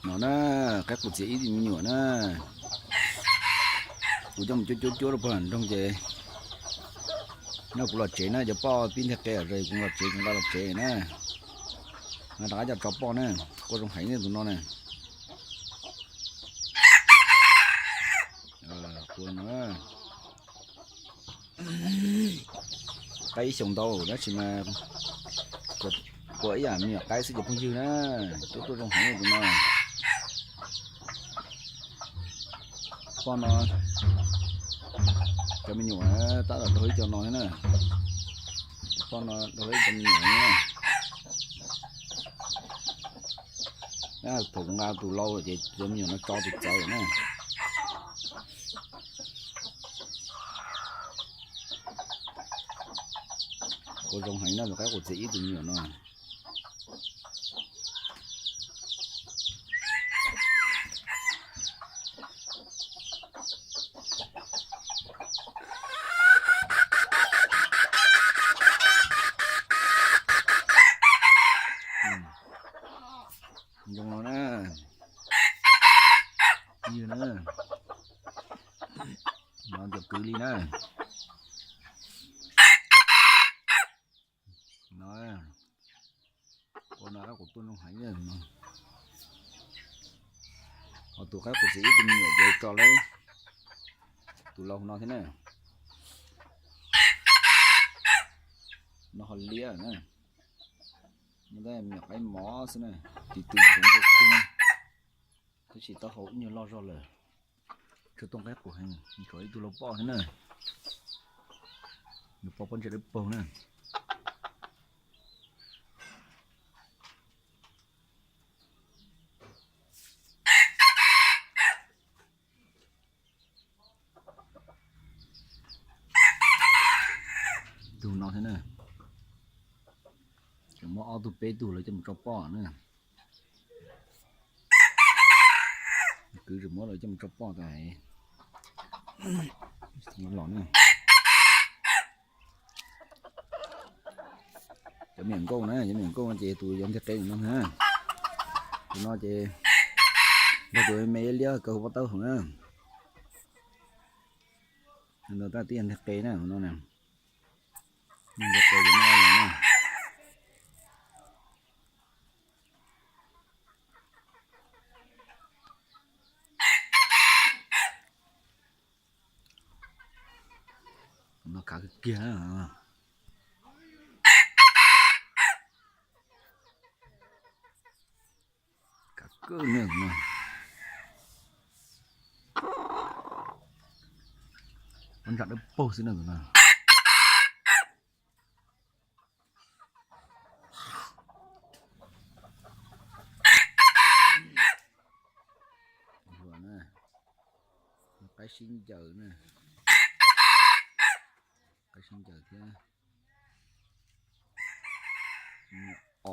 No na, qaib qus txiav ib tug me nyuam na. Kuv coj mus cuab cuab cuab rau pog nroog ces no kuv los tsev na, cov poj pib nteg qe zog kuv los tsev, kuv nqa los tsev na. No rov qab coj tso poj na, quaj zoo heev tus no na. Qaib ib xyoos ntau tab sis mas quaj ib yam me nyuam qaib xwb cov phooj ywg na. Tuaj tuaj zoo heev tus no. Poj no cov me nyuam tab tom dog ib co no na. Poj no dog ib co me nyuam na. Thaum kuv nqa tus lau ces cov me nyuam no tso tus txawv na. Quaj zoo heev na, tus qaib qus txiav ib tug me nyuam no. Zoo no na. Ywg na. No cov kwv li na. No, ua no qaib qus tuaj zoo heev no. Ho tus qaib qus txiav ib tug me nyuam ces tso lawm tus lau no thiab na. No ho liab na. Me nyuam qaib mos xwb na, tiv tus zoo nkauj kawg na. Tab sis taub hau ib nyuag loj zog lawm. Tshuav tooj qaib qus heev, tshuav ib tug lau poj thiab na. Lau poj pob ntseg dawb paug na. Tug no thiab na. Tseem muab ob tug peb tug lawv coj mus tso poj na. Kwv tseem muab lawv coj mus tso poj tas los na. Cov me nyuam nkauj na, cov me nyuam nkauj no ces tus yog nteg qe no na. Tus no ces nrog tus me liab kaw hauv pob tawb hauv na. Ntawd tab twb yog nteg qe na, tus no na. Nteg qe no na. No kav kiag. Kav kawg na. Pob ntseg dawb paug xwb na tus no. Qaib sib ncaws na. Qaib sib ncaws thiab.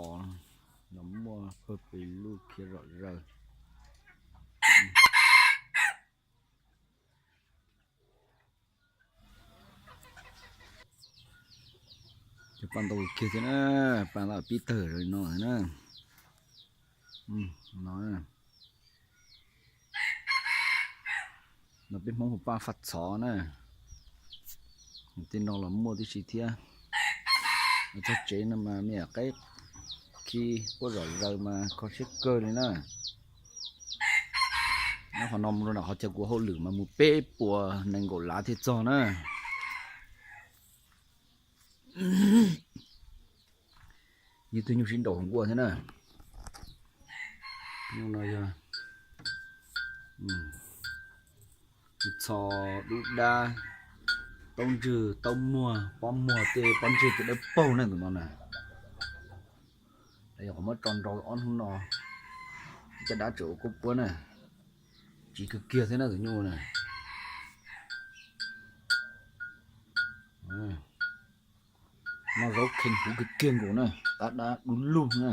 Os, nws muaj pawg pes lug khiav zom zaws. Cov paj ntau kiag thiab na, paj ntau pib tawg no na. No, no peb Hmoob hu paj faj txhov na. Tej no los muaj tib si thiab. Txog tsev no mas me nyuam qaib khi quaj zom zaws mas kho siab kawg li na. Nyob qhov no mus rau nram qhov chaw kuv hauj lwm mas mus peb puas nees nkaum lav thiaj txog na. Ib tug nyuj sib nraus hauv nkuaj thiab na. Nyuj no yog txho, dub dab, taub ntswg, taub muag, pob muag tej, pob ntseg tej dawb paug na tus no na. Yog qhov muab tso nrau ob hnub no, caj dab tseem ua kuab puab na. Tsiv kawg kiag thiab na tus nyuj na. Noj zaub kheej huv kawg kiag nkaus na, qab dab dub lug na.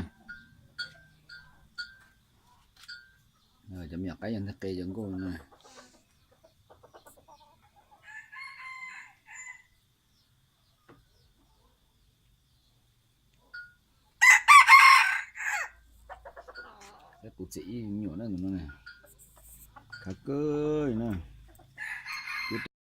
Cov me nyuam qaib yog nteg qe cov nkauj no na. Peb puv txiv ib me nyuam na, tus no na, khav kawg li na. Peb